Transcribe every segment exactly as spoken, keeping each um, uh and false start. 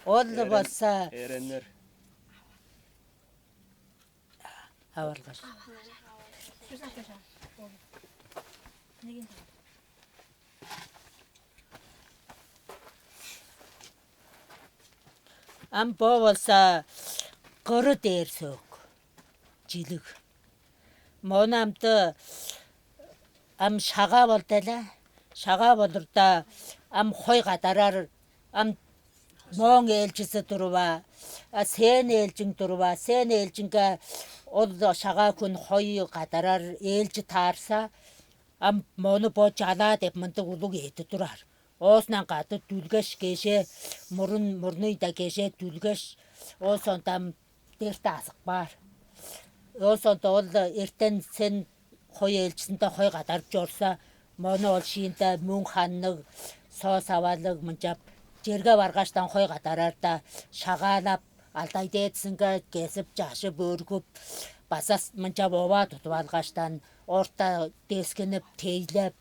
Ол Эрен-, болса эреннер. Аварлар. Ам бо болса кыры дээр сөк. Жилиг. Мону амды ам шагаа болду эле. Шагаа болурда ам хой кадарар, ам мооң ээлчизи туруп-а, а, сээң ээлчиң туруп-а, сээң ээлчиңге ол шагаа хүн хой кадарар ээлчи таарса, ам мону бо чалаа деп мындыг улуг эъди турар. Оозундан кады дүлгеш кеже, мурун, мурнуй-даа кеже дүлгеш, оон соонда ам дерт азып каар. Оон соонда ол эртен сен хой ээлчизинде хой кадарып чорза, мону ол шиинде муң ханныг, соо савалыг мынчап черге баргаштан хой кадарарда, шагаалап, алдай дээдизинге кезип, чажып, өргүп, база с-, мынчап оваа тудуп алгаштан, орта дескинип, тейлеп,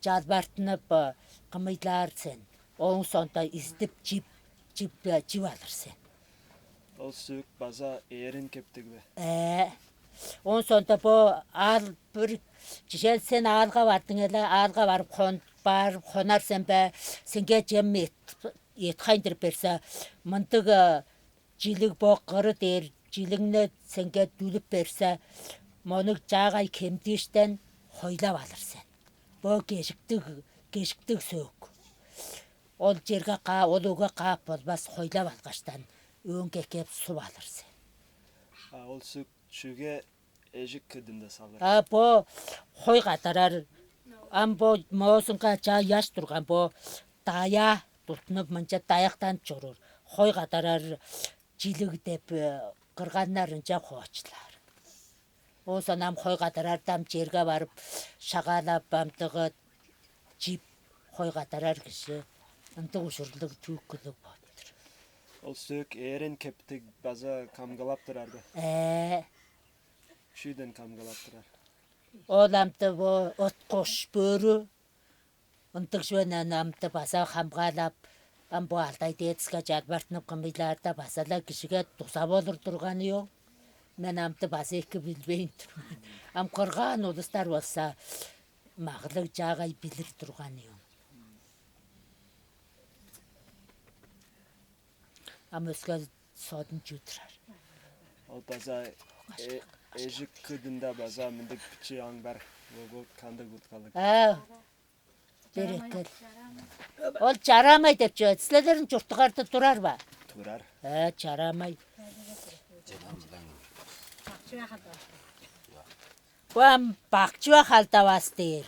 чалбартынып, э, кымыйлаар сен. Ооң соонда истип, чип, чип, э, чип алыр сен. Ол сөк база эрен кептиг бе? Ээ. Оон соонда бо аал бир, чижээ, сен аалга бардың эле, аалга барып хон-, барып хонар сен бе, сеңге чем эт, эт хайындырып берзе, мындыг, э, жилиг бо кыры дээр жилигни сеңге дүлүп берзе, мону чаагай кемдииштен хойлап алыр сен. Бо кежиктиг, кежиктиг сөк. Ол черге каа-, ол өгге каап болбас, хойлап алгаштан, өөңге кээп суп алыр сен. А ол сөк чүге эжик кыдында салыр? А бо хой кадарар, ам бо моозунга чаа ыяш турган, бо даяа туттунуп, мынча даяктанып чоруур. Хой кадарар жилиг деп, э, кырганнар ынча хоочулаар. Оозун ам хой кадарарда ам черге барып, шагаалап, амдыгы чип, хой кадарар кижи ындыг ужурлуг чүүкүлүг болуп-тур. Ол сөк эрен кептиг база камгалап турар бе? Ээ. Чүүден камгалап турар? Ол амды бо от-кош, бөрү, ындыг чүвени ам амды база камгаалап, ам бо алдай дээдиске чалбартынып кымыйлаарда, база-ла кижиге дуза болур турганы чок. Мен амды база эки билбейн тур мен. Ам кырган улустар болза, маглыг чаагай билир турганы чок. Ам өске содун чүү турар? Ол база э-, эжик кыдында база мындыг бичии аң бар. Ол, ол кандыг уткалыг? А, берекел. Ол чарамай деп чүве. Силерниң чурттуңарда турар ба? Турар. Э, чарамай. Бо ам бак чүве халдавас дээр.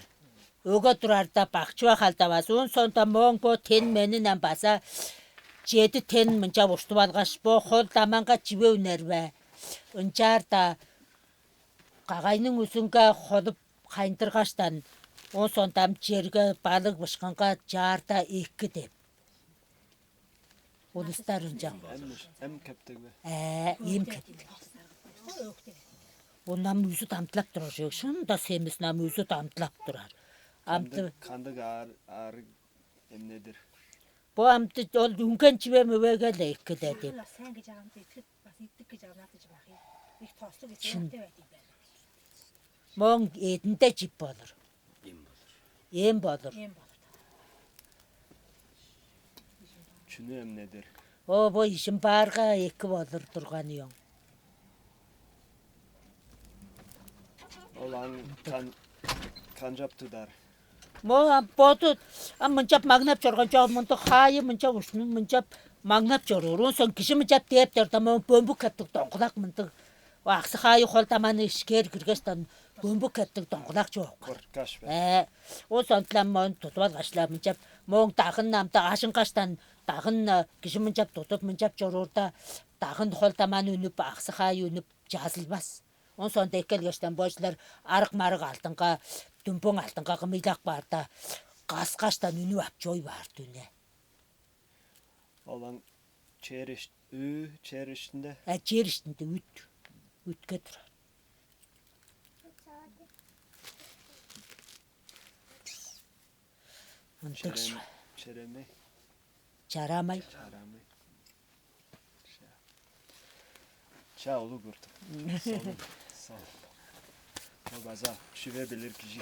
Өгге турарда бак чүве халдавас. Оон соонда мооң бо тен менин ам база чеди тен мынча уштуп алгаш, бо хол-даманга чиве үнер бе? Ынчаарда кагайның үзүнге холуп хайындыргаштан, оон соонда ам черге, балыг-бышкынга чаарда эки деп. Улустар ынчан. Эм, эм кептиг бе? Ээ, эм кептиг. Ону ам үзү дамдылап турар чүве. Шын-даа семис ам үзү дамдылап турар. Амды кандыг, кандыг аар, аар эмнедир? Бо амды ол үнген чиве-мөвеге-ле эккеле деп. Сен кижи амды итип, бас иттик кижи амнап чыгар. Их тостуг итип. Мооң эъдинде чип болур. Эм болур. Эм болур. Эм болур. Чүнү эмнедир? О, бо ижин баарга эки болур турганы чоң. Ол аң кан-, канчап тудар? Мо ам боду ам мынчап маңнап чорган чогум, мындыг хаайы мынчап ушну мынчап маңнап чоруур. Оон соң кижи мынчап дээп турда, мо бөмбүк кептиг доңгулак мындыг. Аксы-хаайы хол-даманы ишкээр киргештен бөмбүк кептиг доңгулак чооккур. Корткаш бе? Э, ол сондулам моон тудуп алгашлар мынчап, мооң дагын амды ажынгаштан, дагын, э, кижи мынчап тудуп, мынчап чоруурда, дагын хол-даманы үнүп, аксы-хаайы үнүп, чазылбас. Оон соонда эккелгештен бо чүлер арык-марык алдынга, дүмбүң алдынга кымыйлак баарда, каскаштан үнүп ап чой баар дүне. Олаң чер иш-, ыы, чер иштинде? Э, чер иштинде үт. Үтке турар. Ындыг. Черем-, чура. Черемей. Чарамай. Чарамай. Чаа, улуг көрдүк. Солун, солун. Ол база шиве билир кижи.